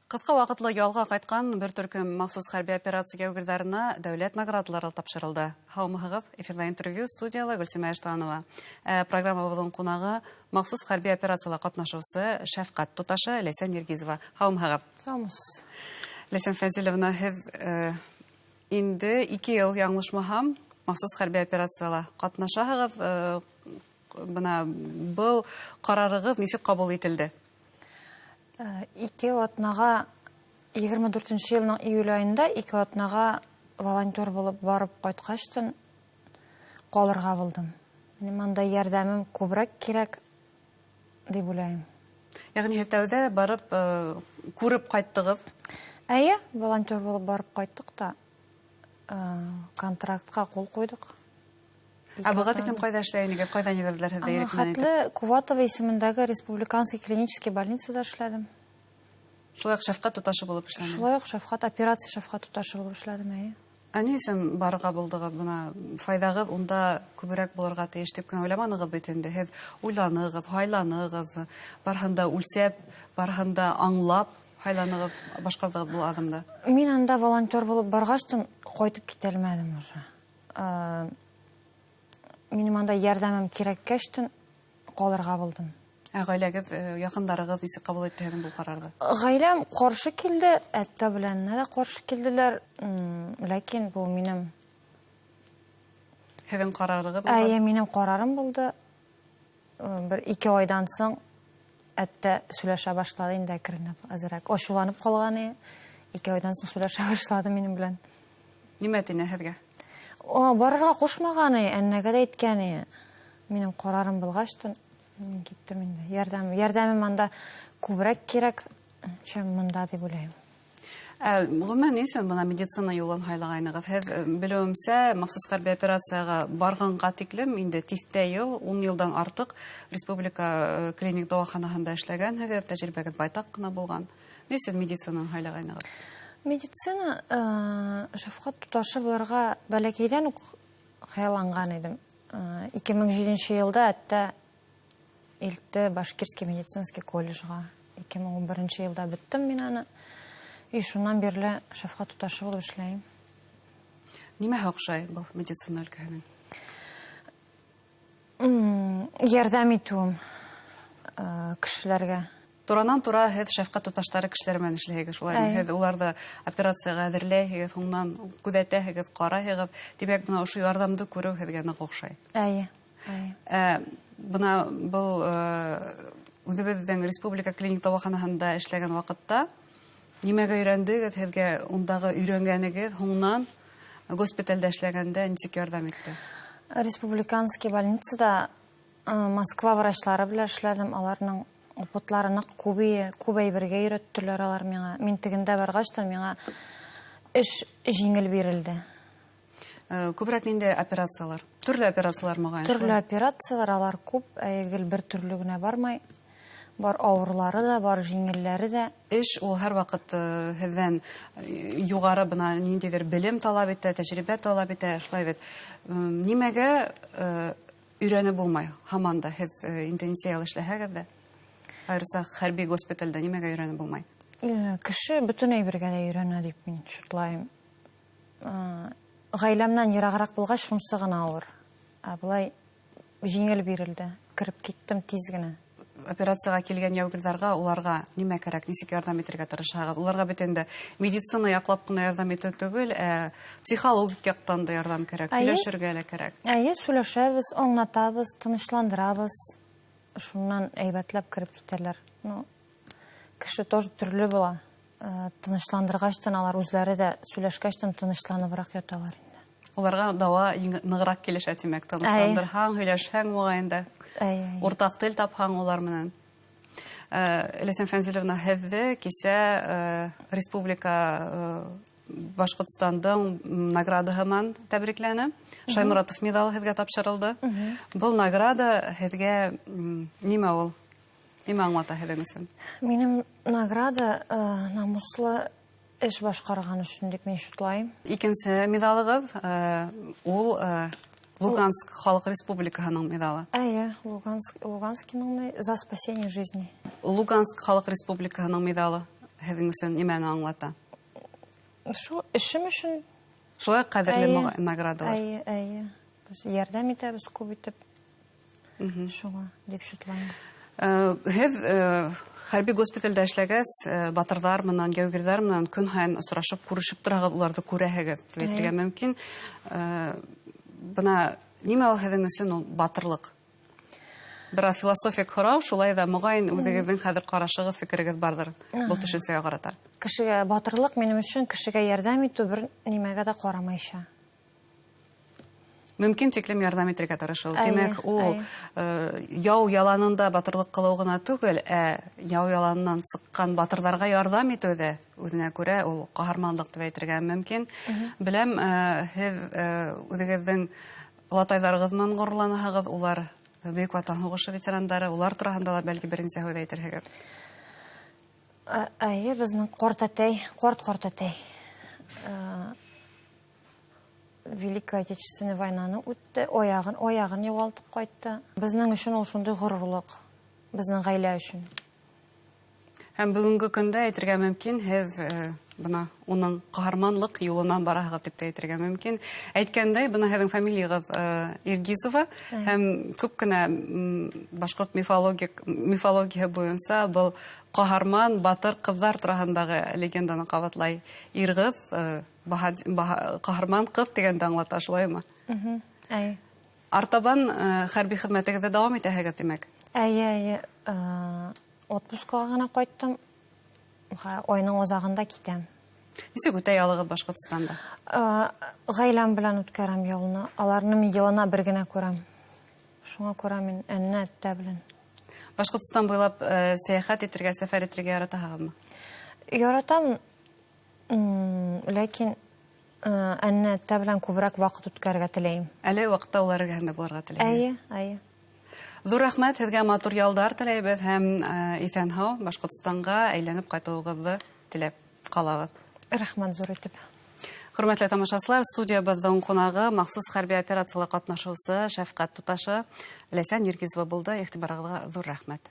Ҡыҫҡа ваҡытлы ялға ҡайтҡан бер төркөм махсус хәрби операция яугирҙарына дәүләт наградалары тапшырылды. Һаумыһығыҙ, эфирҙа интервью, студияла Гөлсимә Эштанова. Программабыҙҙың ҡунағы махсус хәрби операцияла ҡатнашыусы шәфҡәт туташы Ләйсән Иргизова. Һаумыһығыҙ. Һаумыһығыҙ. Ләйсән Фәнзиловна, һеҙ инде 2 йыл яңылышмаһам, махсус хәрби операцияла ҡатнашаһығыҙ. Бына был ҡарарығыҙ нисек ҡабул ителде? 2 атнаға, 24 йылның июль айында 2 атнаға волонтер булып барып ҡайтҡастан ҡалырға булдым. Минең анда ярҙамым күберәк кәрәк дип уйлайым. Йәғни һеҙ тәүҙә барып күреп ҡайттығыҙ? Эйе, волонтер булып барып ҡайттыҡ та, контрактҡа ҡул ҡуйҙыҡ. Ә быға тиклем ҡайҙа эшләй инегеҙ? Ҡайҙан ебәрҙеләр һеҙҙе ирек менән итеп? Хәтле Куватова исемендәге Республиканский клинический больницала эшләдем. Шулай уҡ шәфҡәт туташы булып эшләнем. Шулай уҡ шәфҡәт, операция шәфҡәт туташы булып эшләдем, эйе. Ә ни өсөн барырға булдығыҙ? Бына файҙағыҙ унда күберәк булырға тейеш тип кенә уйламанығыҙ бит инде. Һеҙ уйланығыҙ, һайланығыҙ, барыһын да үлсәп, барыһын да аңлап һайланығыҙ, башҡарҙығыҙ был аҙымды. Мин анда волонтер булып барғастан ҡайтып китә алманым уже. Минең анда ярҙамым кәрәккәстән ҡалырға булдым. Ә ғаиләгеҙ, яҡындарығыҙ нисек ҡабул итте һеҙҙең был ҡарарҙы? Ғаиләм ҡаршы килде, әттә белән дә ҡаршы килделәр. Ләкин был минең Һеҙҙең ҡарарығыҙ булды? Эйе, минең ҡарарым булды. Бер 2 айҙан һуң әттә сөйләшә башланы инде әкренләп, әҙерәк. Асыуланып ҡалған ине. 2 айҙан һуң сөйләшә башланы минең белән. Нимә тине һеҙгә? Барырға ҡушмаған ине, әннәгә лә әйткән ине. Минең ҡарарым булғастан мин киттем инде. Ярҙамым анда күберәк кәрәк, чем мында тип уйлайым. Ғөмүмән, ни өсөн бына медицина юлын һайлағайнығыҙ? Һеҙ, белеүемсә, махсус хәрби операцияға барғанға тиклем инде тиҫтә йыл, 10 йылдан артыҡ республика клиник дауаханаһында эшләгәнһегеҙ, тәжрибәгеҙ байтаҡ ҡына булған. Ни өсөн медицинаны һайлағайнығыҙ? Медицина, шәфҡәт туташы булырға бәләкәйҙән үк хыялланған идем. 2007 йылда хәтта илтте Башкирский медицинский колледжға. 2011 йылда бөттөм мин аны. И шунан бирле шәфҡәт туташы булып эшләйем. Нимәһе оҡшай был медицина өлкәһенең? Ярҙам итеүем, кешеләргә. Туранан тура һеҙ шәфҡәт туташтары кешеләр менән эшләйһегеҙ, шулаймы? Эйе. Һеҙ уларҙы операцияға әҙерләйһегеҙ, һуңынан күҙәтәһегеҙ, ҡарайһығыҙ. Тимәк, бына ошо ярҙамды күреү һеҙгә ныҡ оҡшай. Эйе, эйе. Бына был үҙебеҙҙең республика клиник дауаханаһында эшләгән ваҡытта нимәгә өйрәндегеҙ, һеҙгә ундағы өйрәнгәнегеҙ һуңынан госпиталдә эшләгәндә нисек ярҙам итте? Республиканский больницада Москва врачлары белән эшләдем, аларның опытлары ныҡ күп әйбергә өйрәттеләр алар миңа. Мин тегендә барғастан миңа эш җиңел бирелде. Күберәк ниндәй операциялар? Төрлө операциялар мөғәйен, Төрлө шулай? операциялар алар күп, гел бер төрлө генә бармай. Бар ауырлары да, бар җиңелләре дә. Эш ул һәр ваҡыт һеҙҙән юғары бына ниндәйҙер белем талап итә, тәжрибә талап итә, шулай бит. Нимәгә өйрәнеп булмай һаман да һеҙ инде нисә йыл эшләһәгеҙ дә, айырыуса хәрби госпиталдә нимәгә өйрәнеп булмай? Кеше бөтөн әйбергә лә өйрәнә дип мин шутлайым. Ғаиләмнән йырағыраҡ булғас, шунысы ғына ауыр. Ә былай җиңел бирелде, кереп киттем тиҙ генә. Операцияға килгән яугирҙарға уларға нимә кәрәк, нисек ярҙам итергә тырышаһығыҙ? Уларға бит инде медицина яҡлап ҡына ярҙам итеү түгел, ә психологик яҡтан да ярҙам кәрәк, һөйләшергә лә кәрәк. Эйе, һөйләшәбеҙ, аңлатабыҙ, тынысландырабыҙ. Шунан әйбәтләп кереп китәләр. Кеше тоже төрлө була. Тынысландырғастан алар үҙләре дә һөйләшкәстән тынысланыбыраҡ яталар инде. Уларға дауа нығыраҡ килешә, тимәк, тынысландырһаң, һөйләшһәң моғайын да. Уртаҡ тел тапһаң улар менән. Ләйсән Фәнзиловна, һеҙҙе кисә Республика Башҡортостандың наградаһы менән тәбрикләне. Шаймуратов миҙалы һеҙгә тапшырылды. Был награда һеҙгә нимә ул? Нимә аңлата һеҙҙең өсөн? Минең награда намуслы эш башҡарған өсөн дип мин шутлайым. Икенсе миҙалығыҙ ул Луганск Халыҡ Республикаһының миҙалы. Эйе, Луганскиның за спасение жизни. Луганск Халыҡ Республикаһының миҙалы. Һеҙҙең өсөн нимәне аңлата? Шул эшем өсөн. Шулай ҡәҙерле наградалар. Эйе, эйе. Беҙ ярҙам итәбеҙ күп итеп. Шуға дип шутлайым. Һеҙ хәрби госпиталдә эшләгәс, батырҙар менән, яугирҙәр менән көн һайын осрашып, күрешеп тораһығыҙ, уларҙы күрәһегеҙ тип әйтергә мөмкин. Бына нимә ул һеҙҙең өсөн ул батырлыҡ? Бер аҙ философик һорау, шулай ҙа моғайын үҙегеҙҙең хәҙер ҡарашығыҙ, фекерегеҙ барҙыр был төшөнсәгә ҡарата. Кешегә батырлыҡ минең өсөн кешегә ярҙам итеү бер нимәгә дә ҡарамайса. Мөмкин тиклем ярҙам итергә тырышыу. Тимәк, ул яу яланында батырлыҡ ҡылыу ғына түгел, ә яу яланынан сыҡҡан батырҙарға ярҙам итеү ҙә үҙенә күрә ул ҡаһарманлыҡ тип әйтергә мөмкин. Беләм, һеҙ үҙегеҙҙең олатайҙарығыҙ менән ғорурланаһығыҙ, улар Бөйөк Ватан һуғышы ветерандары, улар тураһында ла бәлки бер нисә һүҙ әйтерһегеҙ. Эйе, беҙҙең ҡартәтәй, ҡарт-ҡартәтәй Великая Отечественная войнаны үтте, аяғын юғалтып ҡайтты. Беҙҙең өсөн ул шундай ғорурлыҡ, беҙҙең ғаилә өсөн. Һәм бөгөнгө көндә әйтергә мөмкин, һеҙ бына уның ҡаһарманлыҡ юлынан бараһығыҙ тип тә әйтергә мөмкин. Әйткәндәй, бына һеҙҙең фамилияғыҙ Иргизова, һәм күп кенә башҡорт мифологияһы буйынса был ҡаһарман батыр ҡыҙҙар тураһындағы легенданы ҡабатлай. Ирғыҙ, ҡаһарман ҡыҙ тигәнде аңлата, шулаймы? Эйе. Артабан хәрби хеҙмәтегеҙҙе дауам итәһегеҙ, тимәк? Эйе, эйе. Отпускаға ғына ҡайттым. Айның аҙағында китәм. Нисек үтә ялығыҙ Башҡортостанда? Ғаиләм белән үткәрәм ялны. Аларны мин йылына бер генә күрәм. Шуңа күрә мин әннә әттә белән. Башҡортостан буйлап сәйәхәт итергә, сәфәр итергә яратаһығыҙмы? Яратам, ләкин әннә әттә белән күберәк ваҡыт үткәрергә теләйем. Әле ваҡытта улар эргәһендә булырға теләйем. Эйе, эйе. Ҙур рәхмәт һеҙгә, матур ялдар теләйбеҙ һәм иҫән-һау Башҡортостанға әйләнеп ҡайтыуығыҙҙы теләп ҡалабыҙ. Рәхмәт ҙур итеп. Хөрмәтле тамашасылар, студиябыҙҙың ҡунағы махсус хәрби операцияла ҡатнашыусы шәфҡәт туташы Ләйсән Иргизова булды. Иғтибарығыҙға ҙур рәхмәт.